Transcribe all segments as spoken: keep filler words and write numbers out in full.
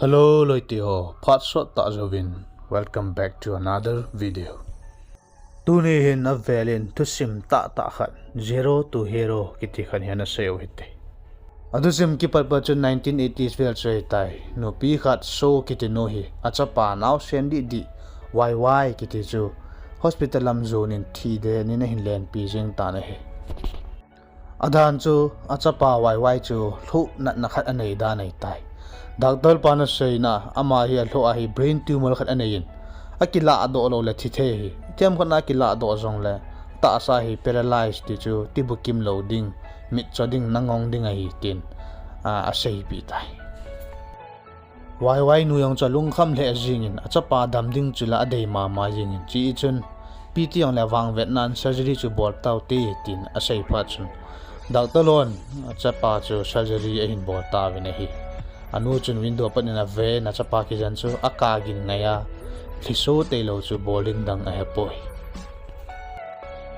Hello, loite ho, phat sot tah jouvin, welcome back to another video. Tuni hin avelin thusim tahtah khat, Zero to Hero kiti khat hi ana seiyu hite. Athusim kipat pa chun nineteen eighties vel chu ahitai. Nupi khat So kiti nu hi, achapa naosen dihdih, Wai Wai kiti chu, hospital lam jonin thi den in ahin lenpi jeng tan ahi. Adan chu, achapa Wai Wai chu lhuh natna khat anei dan ahitai. Doctor pan aseina, ama hi alhuh a hi brain tumor khat anei in, akilah doh lou le thi thei ahi. Themkhat na akilah doh jongle, tahsa hi paralyze ti chu, ti bukim lou ding, mitcho ding, nangong ding ahi tin, a, aseipeh tai. Wai Wai nu jong chu alungkham lheh jengin, achapa dam ding chu la adei mama jengin, chuin, P T jong le vangvetnan surgery chu bol taute tin asei phat chun, doctor hon achapa chu surgery ahin bol tauvin ahi. Anu chun window pat in aven, achapa kijen chu akap gin ngai a, lhiso tailou chu bol ding dang ahepoi.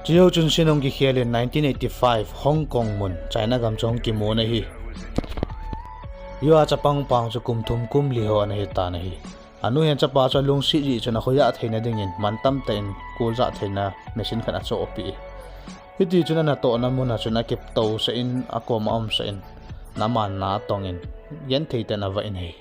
Chujou chun scene hung kikhel in nineteen eighty-five Hong Kong mun, China gam chu hung kimun ahi. Hijeh a chapang pa chu kum thum kum li ho ana hitan ahi. Anu hin achapa chu alungset jeh chun akhoija theina dingin mantam tah in kol jah theina machine khat achohpeh e. Hiti chun anatohna mun a chun akitousah in, akoma umsah in, aman na atongin, genthei tah in avah in ahi.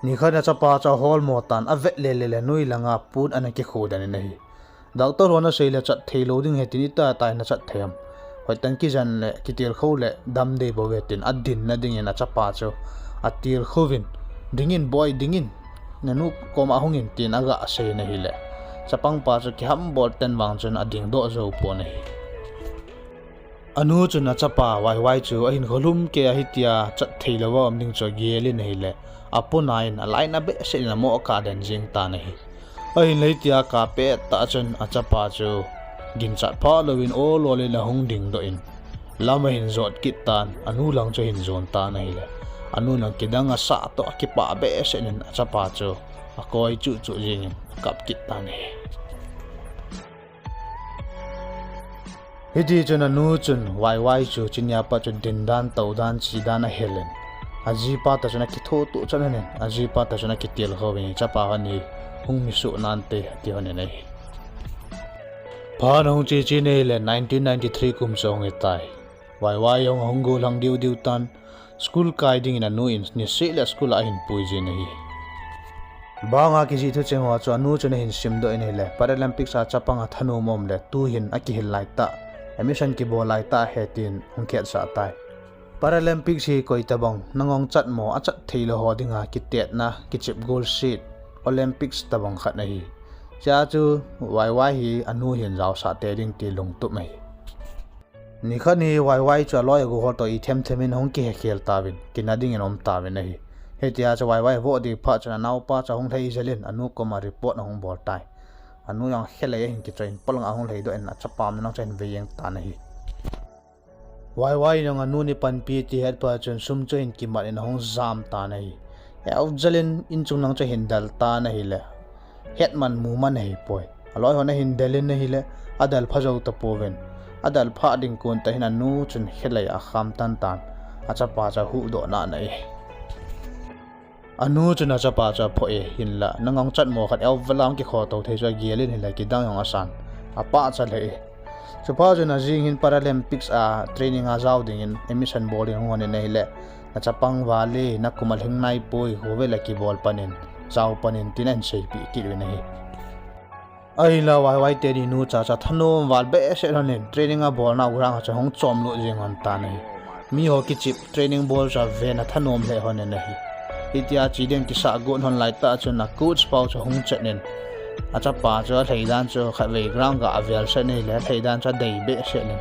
Nikhat in achapa chu aholmo tan, avet lele le noi langa pon ana kikhudan in ahi. Doctor hon asei le chat theilou ding ahi tin, itih tah in nachat thei ham. Hoitah in kijen le kitilkhou le dam dei bou ve tin, adinna dingin achapa chu atilkhouvin, dingin boi, dingin, nanu koma hungin tin aga seiyin ahile, chapang pa chu kihambol ten vang chun adingdoh jou pon ahi. Anu chun achapa Wai Wai chu ahinkho lhumkeiya hitia chat theilouva um ding chu agelin ahile, apona in alainat behseh in amo akap den jeng tan ahi. Ahinla hitia akap pettah chun achapa chu ginchat phah louvin ol ol in ahung dingdoh in, lam ahin jot kit tan, anu lang chu ahin jon tan ahile, anu lang kidang asah toh akipah behseh in achapa chu akoi chuh chuh jengin akap kit tan ahi. Hiti chun anu chun Wai Wai chu chunia pat chun dindan, toudan, chedan ahel in, ajipa toh chun akithoto chan in, ajipa toh chun akitilkhouvin, chapa hon hi hung misuh nante ati hon in ahi. Phat ahung che che in ahile nineteen ninety-three kum chu ahung hitai. Wai Wai jong ahung gollhang diu diu tan, school kai dingin anu in niseh le school a ahin puijin ahi. Banga kijih thucheng ho chu anu chun ahin simdoh in ahile, Paralympics a chapang athanom um le tuhin akihil laitah, admission kibol laitah ahi tin hung khetsah tai. Paralympics hi koitobang nangong chatmo, achat theilou ho dinga kitetna, kichep golset, Olympics tobang khat ahi. Chea chu Wai Wai hi anu hin jaosah tei ding ti lungtup ahi. Nikhat hi Wai Wai chu aloi ago ho toh ithem them in ahung kihekhel tauvin, kina dingin aum tauvin ahi. Hitia chu Wai Wai avoh ding phat chun anaopa chu ahung lhai jel in anu koma report ahung bol tai. Anu jong khelei ahin kichoi in polanga ahung lhaidoh in achapa umna lang chu ahin vejeng tan ahi. Wai Wai in jong anu in eipanpi ti ahet phat chun sum chu ahin kimat in ahung jam tan ahi. Aovel in inchung lang chu ahin del tan ahile, hetman muman ahipoi. Aloi hon ahin del in ahile, adel pha jou tapouvin, adel phah ding kon tah hin anu chun khelei akham tan tan, achapa chu ahuhdoh nana e. Anu chun achapa chu aphoh e, hinla nangong chatmo khat aovel a hung kikhoto thei chu agel in ahile, kidang jong asan, apachat lheh e. Chuphat chun ajing hin Paralympics a training a jao dingin admission bol ding ahung hon in ahile, nachapang val e, nakum alhing naipoi, khovel a kibol pan in, jao pan in tin ahin seipeh kit uvin ahi. Ahinla Wai Wai teni nu chacha thanom val behseh lhon in training abolnau ground a chu ahung chomlut jeng lhon tan ahi. Miho kichep training bol chu aven athanom lheh lhon in ahi. Hitia che ding kisah got lhon laitah chun acoach pau chu ahung chet in, achapa chu alhaidan chu khatvei ground ga avel sah in ahile, alhaidan chu adei behseh in,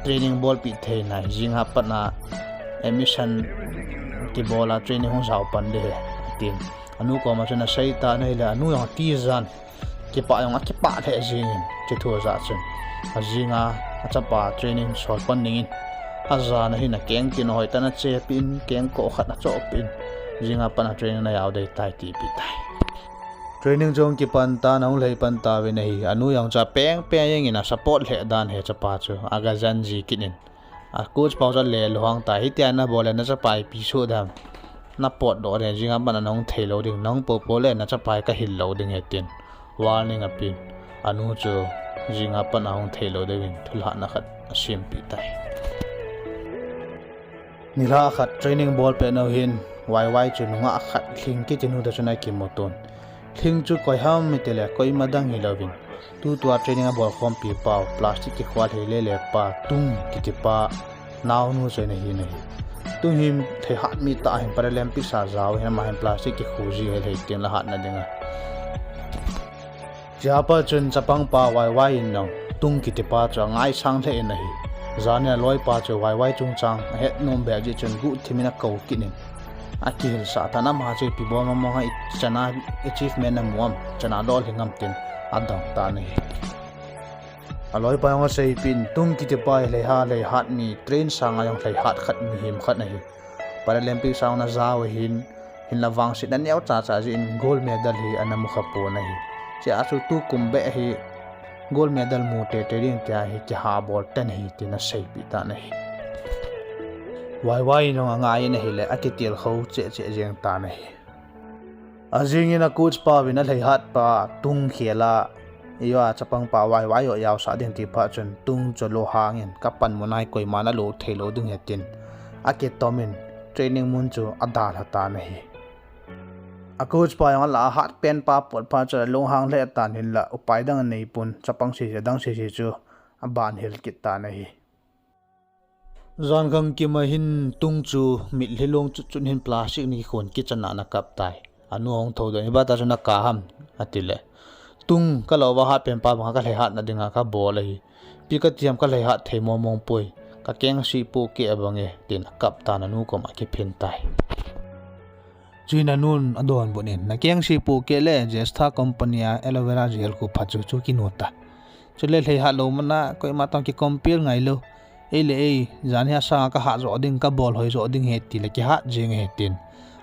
training bolpeh thei nai, jinga pat a admission kibol a training hung jao pan ding ahi, atin. Anu koma chun asei tan ahile, anu jong atijan, kipah jong akipah lheh jengin, chuthu ajah chun, ajinga achapa training sol pan dingin, ajana hin akeng tin hoitah in achepeh in, kengkoh khat achohpeh in, jinga pat a training najao dei tai tipeh tai. Training chu ahung kipan tan, ahung lhai pan tauvin ahi. Anu jong chu apeng peng jengin asupport lheh dan ahi, achapa chu aga jan ji kit in, acoach pau chu alelhang tai, hitia nabol le nachapa ipi soh dem, napotdoh ding, jing a pat a nahung thei lou ding, nahung popo le nachapa hi kahil lou ding ahi tin warning apen. Anu chu jing a pat a hung thei lou ding in thulhahna khat asempeh tai. Nilhah khat training bol pet nau hin Wai Wai chu nungah khat Lhing kiti nu toh chun akimu ton. Lhing chu koi ham itile koima dang hilouvin, tutua training abol khompi pau, plastic kikhol lhei lele pa, Tung kiti pa naonu chu ahi in ahi. Tung hi lheihat mi tah ahin, Paralympics a jao ahin, ama hin plastic kikhu ji ahi lhei teng le hatna dinga. Chea pat chun chapang pa Wai Wai in jong Tung kiti pa chu angaisang lheh in ahi. Jan in aloipa chu Wai Wai chungchang ahet nom beh jeh chun guhthim in akou kit in, akihilsah tan, ama chu ipi bol mong mong ham, ichan a achievement namu am, ichan a lolhing am tin adong tan ahi. Aloipa jong aseipeh in, Tung kiti pa hi lheihat, lheihat mi, train sanga jong lheihat khat, mihem khat ahi. Paralympics a jong ana jao ahin, hinla vangsetna neocha cha jeh in gold medal hi ana mukha pon ahi. Chea chu tukum beh hi gold medal mu teitei ding tia hi kihabol tan ahi tin aseipeh tan ahi. Wai Wai in jong angai in ahile akitilkhou cheh cheh jeng tan ahi. Ajing in a coach pauvin alheihat pa Tung khel a, eiho a chapang pa Wai Wai ho jaosah ding ti phat chun Tung chu lunghang in, kapanmun a hi koiman alo thei lou ding ahi tin akitom in training mun chu adalha tan ahi. A coach pa jong alah a, ahat pen pa pot phat chun alunghang lheh tan, hinla upai dang aneipon, chapang sese, adang sese chu abanhil kit tan ahi. Jan khangkim a hin Tung chu mitlhi long chutchut hin plastic ana kikhun kichan a ana kap tai. Anu ahung thoudoh in, ipi ti chun naka ham, atile, Tung, kalouva hat pen pa banga kalheihatna dinga kabol ahi. Ipi kati ham, kalheihat thei mong mong poi. Kakeng sih poh keh abang e, tin akap tan, anu koma akiphin tai. Chuin anun adonbut in, nakeng sih poh keh le, Zesta company a aloe vera gel khu pha chu, chu kinu ta. Chule lheihat lou mana koima toh kicompare ngailou. Ei le ei, jan hi asanga kahat joh ding, kabol hoi joh ding ahi tile kihat jeng ahi tin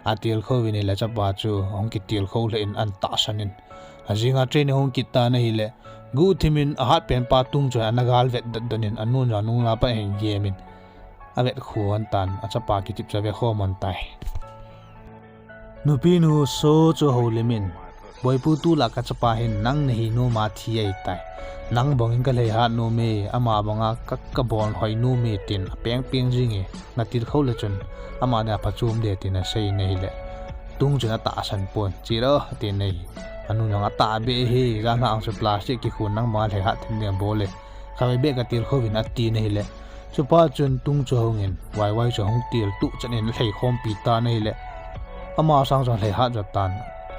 atilkhou vin ahile, chapa chu ahung kitilkhou lheh in, ana tahsan in, ajing a training ahung kit tan ahile, guhthim in ahat pen pa Tung chu ana galvet dot dot in, anun jong anung lapa ahin gem in, avet khu lhon tan, achapa kitep chu avekhom lhon tai. Nupi nu Seo chu ahoulim in, Boipu, tulai kachapa hin nang nahi nom a thi ahitai. Nang bang in kalheihat nom e, ama banga ka, kabol hoi nom e, tin apeng peng jing e, natilkhou le chun ama dinga phachom ding tin asei in ahile, Tung chun atahsan pon, chiro, atin ahi. Anun jong atahbeh ahi, jan lhah chu plastic kikhun nang banga lheihat them dinga bol e, khatvei beh katilkhou vin, atin ahile, chuphat chun Tung chu ahung in, Wai Wai chu ahung til tuh chan in alheikhompi tan ahile, ama sang chun alheihat jo tan,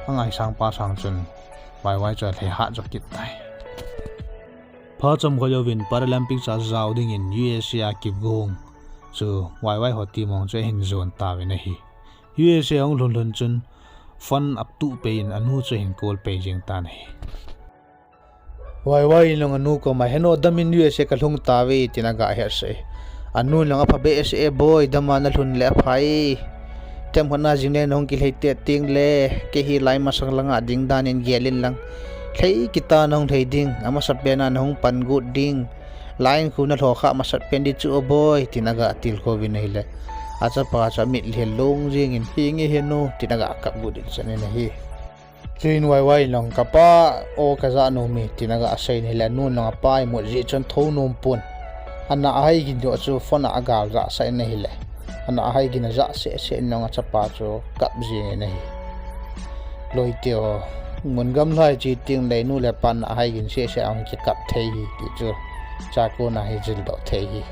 angaisang pa sang chun Wai Wai chu alheihat jo kit tai. Phat chomkhat jouvin Paralympics a jao dingin U S A a kigong chu Wai Wai ho team mong chu ahin jon tauvin ahi. U S A ahung lhun lhun chun fund atuh pei in anu chu ahin call pei jeng tan ahi. Wai Wai in jong anu koma, heno, dam in U S A kalhung tauve, tin aga hetsah e. Anun jong aphabeh seh e, boi, dam a nalhun le aphai. Themkhat na jing le nahung kilheitet teng le, kei hi line masang langa ding dan in gel in lang. Lhei kit a nahung lhei ding, amasapen a nahung pan got ding. Line khu nalho khah masat pen ding chu o boi, tin aga tilkhou vin ahile, achapa chu amitlhi along jeng in, henge heno, tin aga kap got in chan in ahi. Chuin Wai Wai in jong, kapa o, kajah nom e, tin aga sei in ahile, anun jong apa imut jeh chun thou nom pon, ana ahai gin joh chu phone a agal jah sah in ahile, ana ahai gin ajah seh seh in jong achapa chu kap jeng in ahi. Loite ho, mun gamlhai che teng le nu le pa ana ahai gin seh seh a hung kikap thei hi ti chu, chakona hi jildoh thei hi.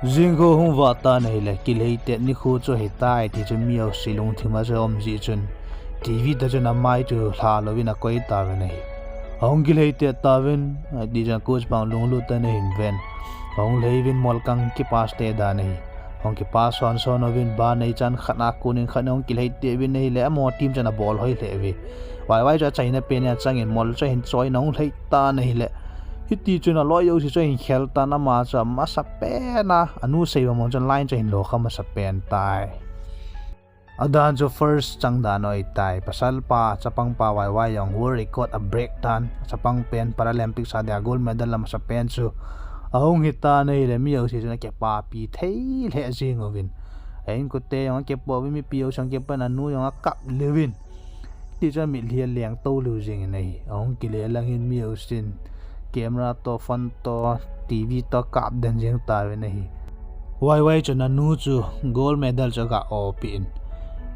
Jingkho hung vah tan ahile, kilheitet nikho chu ahitai ti chu mi jouse lungthim a chu aum jeh chun, T V toh chun amai chu lha louvin akoi tauvin ahi. Ahung kilheitet tauvin, ati chun coach pa lunglut tah in ahin ven. Ahung lhei uvin, molkang kipass te dan ahi. Ahung kipass son son uvin, bar neichan khat a kon in khat in ahung kilheite uvin ahile, amaho team chun abol hoi lheh uve. Wai Wai chu achaina pen in achang in mol chu ahin choi in ahung lhei tan ahile, hiti chun aloi jouse chu ahin khel tan, ama chu amasapen a, anu sei bang mong chun line chu ahin lo kha masapen tai. Adan chu first chang dan ahitai, pasal pa, chapang pa Wai Wai jong world record a break tan, chapang pen Paralympics a dia gold medal amasapen chu ahung hi tan ahile, mi jouse chun akipapi thei lheh jeng uvin. A inkote jong akipoh uvin, mipi jousen akipan, anu jong akap lheh uvin. Tichun amitlhi aleng to lheh jengin ahi. Ahung kile lang hin mi jousen camera toh, phone toh, TV toh kap den jeng tauvin ahi. Wai Wai chun anu chu gold medal chu aga-o peh in,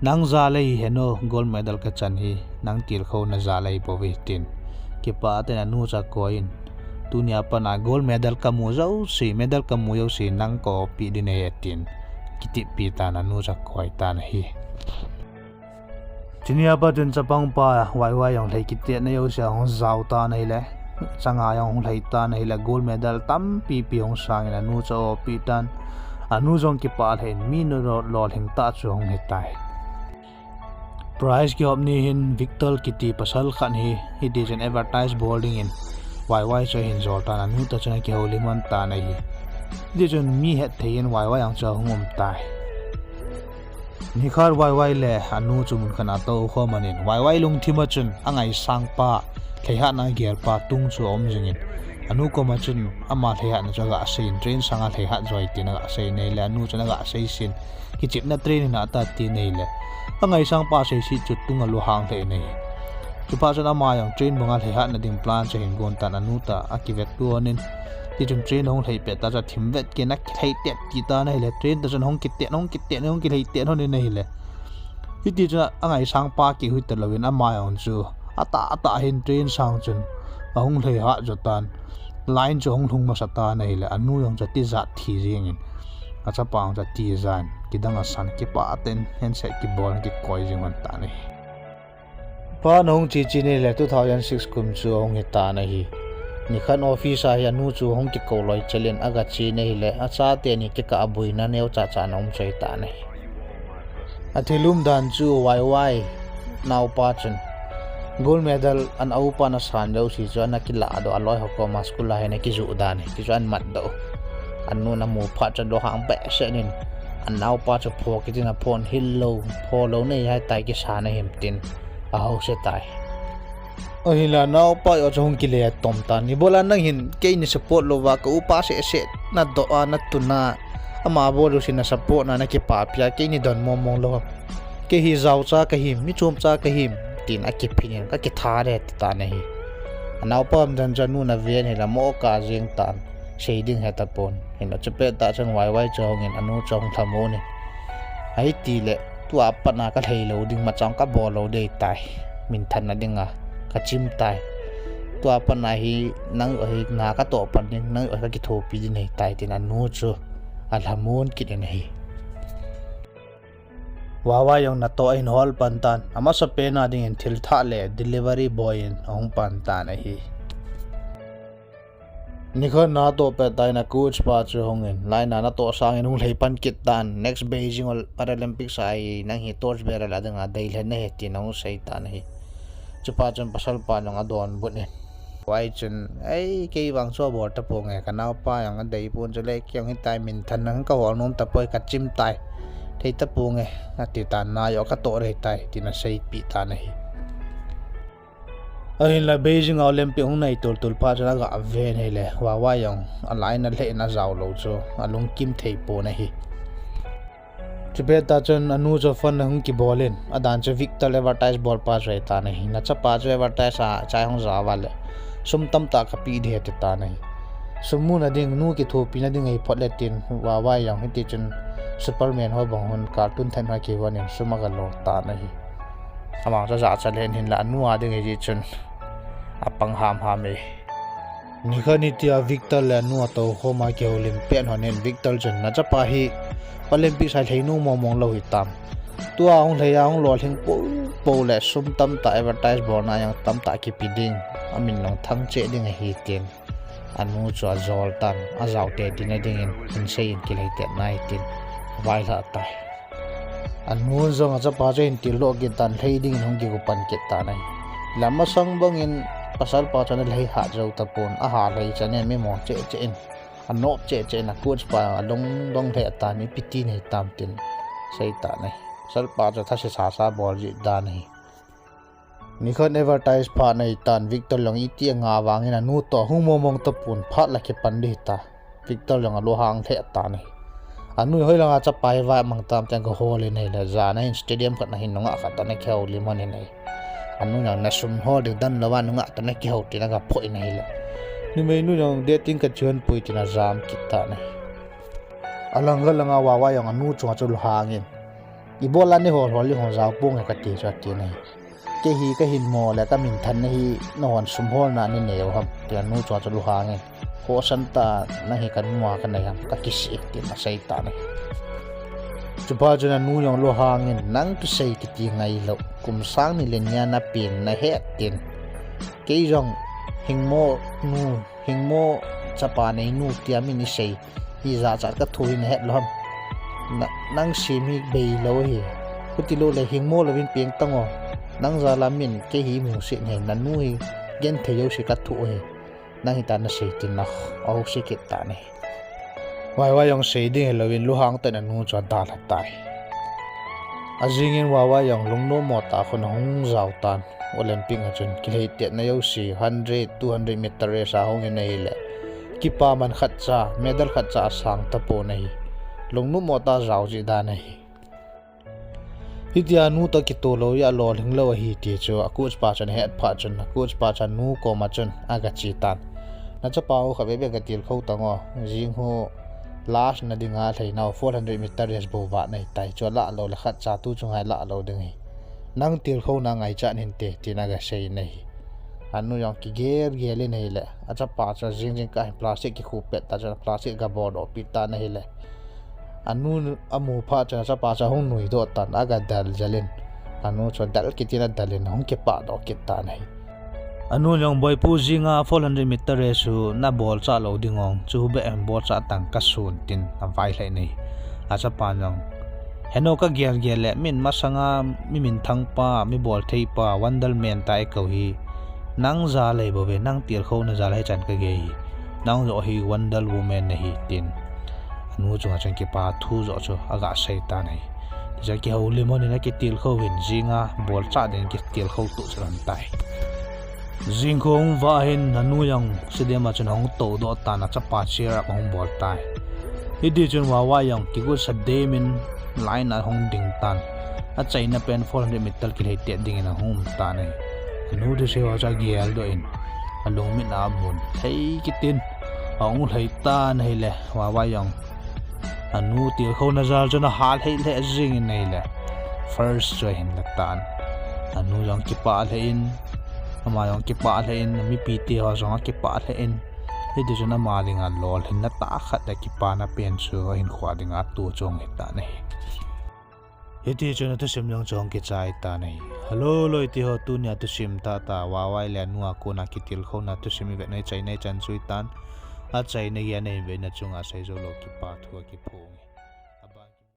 "Nang jal ahi henu, gold medal kachan hi, nang tilkhouna jal ahi bou ve," tin kipah tah in anu chu akoi in, "Tunia pat a gold medal kamu jouse, medal kamu jouse nang ka-o peh ding ahi," tin kiteppi tan anu chu akoi tan ahi. Chunia pat in chapangpa Wai Wai jong lhei kitetna jouse ahung jao tan ahile, changa jong hung lhai tan ahile, gold medal tampi pi hung sangin anu chu a-o peh tan, anu jong kipah lheh in mi nalolhing tah chu ahung hitai. Prize kihop ni hin Victor kiti pasal khat hi, hitichun advertise bol dingin Wai Wai chu ahin jol tan, anu toh chun akihoulim lhon tan ahi. Hitichun mi hetthei in Wai Wai jong chu ahung um tai. Nikhat Wai Wai le anu chu mun khat a atou khom lhonin, Wai Wai lungthim a chun angaisangpa, lheihatna agelpa tung chu aum jingin, anu koma chun ama lheihatna chu aga seiyin, train sanga lheihat joi tin aga seiyin ahile, anu chun aga seisin, kichepna train in ahita tin ahile, angaisangpa seise chu tunga alunghang lheh in ahi. Chuphat chun ama jong train banga lheihatna ding plan chu ahin gon tan, anu toh akivetto lhonin, tichun train ahung lhei pet tah chun athim vet kit in akilhei tet kit tan ahile, train toh chun ahung kitet, ahung kitet, ahung kilhei tet lhonin ahile, hitichun angaisangpa keu hita louvin ama jong chu atah atah hin train sang chun ahung lheihat jo tan, line chu ahung lhung masa tan ahile, anu jong chu atijat thi jengin, achapa jong chu atijan, kidang asan, kipah tah in handshake kibol in akikoi jeng lhon tan ahi. Phat ahung che che in ahile, two thousand six kum chu ahung hitan ahi. Nikhat office a hi anu chu ahung kikou loi chel in aga che in ahile, achateni kikah a boina neocha cha ana um chu ahitan ahi. Athil umdan chu Wai Wai naopa chun gold medal ana upa ana san jouse chu ana kilah doh, aloi ho koma school a hi ana kijoh dan hi, tichu ana matdoh u. Anun amu phat chun alunghang behseh in, anaopa chu pho kitin aphon, hil lou, pho lou nahi hitai, kisa nahim tin ahausa tai. Ahinla anaopa jong chu ahung kile atom tan, ibola nang hin kei nei support louva, ka upa sehseh nadoh a, natun a, ama bol jouse na support na, nakipapi a, kei nei don mong mong lou ham? Kei hi jaocha kahim, mi chomcha kahim, tin akiphin in, kakitha de ati tan ahi. Anaopa umdan chu anun aven ahile amo kah jeng tan, sei ding hetapon. Hinla chupet tah chun Wai Wai chu ahungin anu chu ahung lhamon in, ahitile tua pat a kalhei lou ding, machang kabol lou ding ahitai, minthanna dinga kachim tai. Tua pat a hi nang joh hi na katoh pan ding, nang joh hi kakithopi ding ahitai, tin anu chu alhamon kit in ahi. Wai Wai jong natoh ahin hol pan tan, amasapen a dingin thil thah le delivery boy in ahung pan tan ahi. Nikhat natoh pet tah in acoach pa chu ahungin, line a natoh sangin hung lhei pan kit tan, next Beijing Paralympics a hi nang hi torch bearer a dinga deilhen nahi tin ahung sei tan ahi. Chuphat chun pasalpa jong adonbut in, Wai chun, ei, kei vang chu abol taponge, kanaopa jong adeipon chule, kei jong hitai, minthanna kahol nom tapoi, kachim tai, thei taponge, ati tan, na joh katoh ding ahitai, tin aseipeh tan ahi. Ahinla Beijing a Olympic hung nai tultul phat chun aga ven ahile, Wai Wai jong a line a lheh in ajao lou chu alungkim thei pon ahi. Chupet tah chun anu chu phone ahung kibol in, adan chu Victor advertise bolpa chu ahitan ahi. Nachapa chu advertise a chai hung ja uva le, sum tamtah kapeh ding ahi ati tan ahi. Sum muna ding, nu kithopina ding ahi phot le tin, Wai Wai jong hitichun Superman ho bang hon, cartoon then ho kihon in sum aga lou tan ahi. Amang chu jachat lheh in, hinla anu a ding ahi jeh chun apang hamham e. Nikhat nitia Victor le anu atou khoma kihoulim pet lhonin, Victor chun, nachapa hi Olympics a lhei nom mong mong lou hitam? Tua hung lhei a hung lolhing popo le sum tamtah advertise bolna jong tamtah kipe ding, amin jong thang cheh ding ahi tin anu chu ajol tan, ajao tei tina dingin hinsei in kilhei tet nai tin vailhah tai. Anu jong achapa chu ahin tildoh kit tan, lhei dingin hung kigo pan kit tan ahi. Amasang bangin pasalpa chu ana lhei hat jou tapon, aha lhei chan e, mi mo cheh cheh in, anop cheh cheh in, acoach pa alung dong lheh tan, ipi ti nahi tam tin sei tan ahi. Pasalpa chu thase sasa bol jeh dan ahi. Nikhat advertise phat ahitan, Victor jong iti anga vangin anu toh hung mong mong tapon, phat la kipan ding ahita. Victor jong alunghang lheh tan ahi. Anu hoilanga chapa hi va mang tam tin aga hol in ahile, jan a hin stadium khat na hin nungah khat toh ana kihoulim lhon in ahi. Anu jong nasum hol ding dan louva nungah toh ana kihou tin aga phoh in ahile, numeinu jong dating kache hon poi tin ajam kit tan ahi. Alang galanga Wawai jong anu chunga chu lunghang in, ibol a nahol hol ding hung jao ponge kati chu atin ahi. Kei hi kahin mo le kamin than nahi, nahon sum holna nanei u ham, tin anu chunga chu lunghang in, khohsah tan, nang hi kanu a kanei ham, kakisih e, tin asei tan ahi. Chuphat chun anu jong lunghang in, nang kisei kiti ngailou, kum sang ni le ni a napen nahet tin, kei jong Hingmo nu, Hingmo chapa neinu tia min isei hi jachat kathoh hi nahet lou ham. Na, nang sem hi beilou ahi. Khuti lou le Hingmo louvin peng tan o. Nang jal a min kei hi musit ahi, nanu hi genthei jouse kathoh ahi. Nang hitia nasei tin a, ahouset kit tan ahi. Wawai jong sei ding hilouvin lunghang tah in anu chu adalha tai. Ajing in Wawai jong lungnom mo tah a khun ahung jao tan. Olympic a chun kilheitetna jouse, hundred, two hundred meter race a hung in ahile, kipaman khatcha, medal khatcha asang tapon ahi. Lungnom mo tah a jao jeh dan ahi. Hitia anu toh kitoh lou a lolhing lou ahi ti chu a coach pa chun ahet phat chun, a coach pa chun anu koma chun aga che tan. Nachapa u khatvei beh gatilkhou tan o, jing khu last na dinga lheinau four hundred meter race bou vat nahitai, chua lah lou le khatcha tu chunga lah lou ding ahi. Nang tilkhouna ngaichat hinte, tin aga sei in ahi. Anu jong kigel gel in ahile, achapa chu jing jingkah hin plastic kikhu pet tan, chun plastic aga boldoh peh tan ahile, anu amu phat chun achapa chu ahung nuidoh tan, aga dal jel in. Anu chu adal kit in adal in ahung kipahdoh kit tan ahi. Anu jong, Boipu, jinga four hundred meter race chu nabolchah lou ding ong, chu beh bolchah tan, kasun, tin availhah in ahi. Achapan jong, Heno, kagel gel le, min masanga mi minthang pa, mi bolthei pa, wonder man tia eikou hi nang jal ahi bouve, nang tilkhouna jal a hichan kagei hi. Nang joh hi wonder woman nahi, tin anu chunga chun kipa thu joh chu aga sei tan ahi. Tichun kihoulim lhon in akitilkhou in, jinga bolchah ding kitilkhou toh chu lhon tai. Jing khu ahung vah in anu jong stadium a chun ahung toudoh tan, achapa cheer up ahung bol tai. Hitichun Wawai jong kigotsa dem in line a ahung ding tan. Achaina pen four hundred meter kilheitet dingin ahung um tan ahi. Anu thusei ho chu ageldoh in, alungmit a amun lhei kit in ahung lhai tan ahile, Wawai jong anu tilkhouna jal chun ahal lheh lheh jing in ahile, first chu ahin la tan. Anu jong kipah lheh in, ama jong kipah lheh in, mipite ho jong akipah lheh in, hitichun ama dinga lolhinna tah khat le kipana pen chu ahinkhoa dinga atoh chu ahung hitan ahi. Hitichun athusim jong chu ahung kichai tan ahi. Hello loite ho, tunia thusim tahtah Wawai le anu a kona kitilkhouna thusim ivet u ahi, achaina ichan chu ahitan. Achaina geiya nahin vetna chunga seijou lou kipa thu akiphong e.